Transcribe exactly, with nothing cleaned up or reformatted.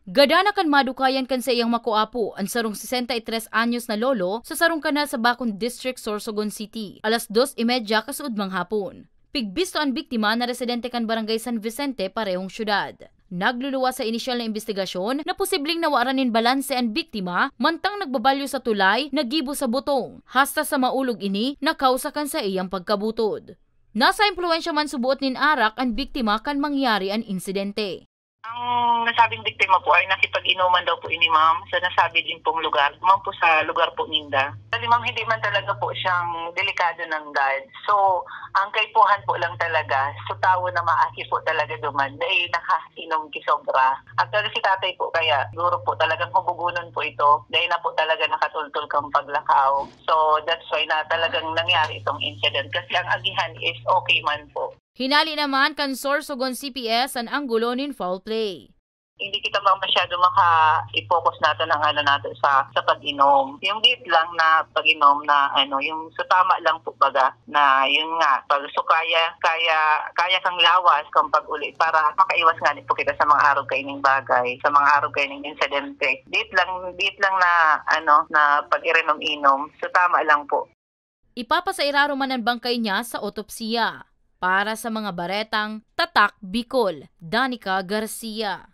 Gada na kan madukayan kan saiyang makuapo, an sarong sesenta y tres anyos na lolo, sa sarong kanal sa Bacon District, Sorsogon City, alas dos y media kasuodmang hapon. Pigbisto an biktima na residente kan Barangay San Vicente, parehong syudad. Nagluluwas sa inisyal na imbestigasyon na posibleng nawaran nin balanse an biktima mantang nagbabalyo sa tulay na gibo sa butong, hasta sa maulog ini na kausa kan saiyang pagkabutod. Nasa impluwensya man subuot nin arak an biktima kan mangyari an insidente. Ang nasabing biktima po ay nakipag-inuman daw po ini, ma'am, sa nasabi din pong lugar, ma'am, po sa lugar po ninda. Actually, ma'am, hindi man talaga po siyang delikado ng God. So, ang kaipuhan po lang talaga, so tawo na maaki po talaga duman, dahil nakainom ki sobra. Actually, si tatay po kaya, siguro po talagang hubugunon po ito, dahil na po talaga nakatultol kang paglakaw. So, that's why na talagang nangyari itong incident. Kasi ang agihan is okay man po. Hinali naman kan Sorsogon C P S an anggulo nin foul play. Hindi kita ba masyado maka-i-focus nato ng ano nato sa, sa pag-inom. Yung diet lang na pag-inom na ano, yung sa tama lang po baga na yun nga, pag so kaya, kaya, kaya kang lawas kang pag-uli para makaiwas nga po kita sa mga arog kaining bagay, sa mga arog kaining insidente. Diet lang, diet lang na ano, na pag-irinom-inom, so tama lang po. Ipapasairaro man an bangkay niya sa otopsiya. Para sa mga baretang Tatak Bicol, Danica Garcia.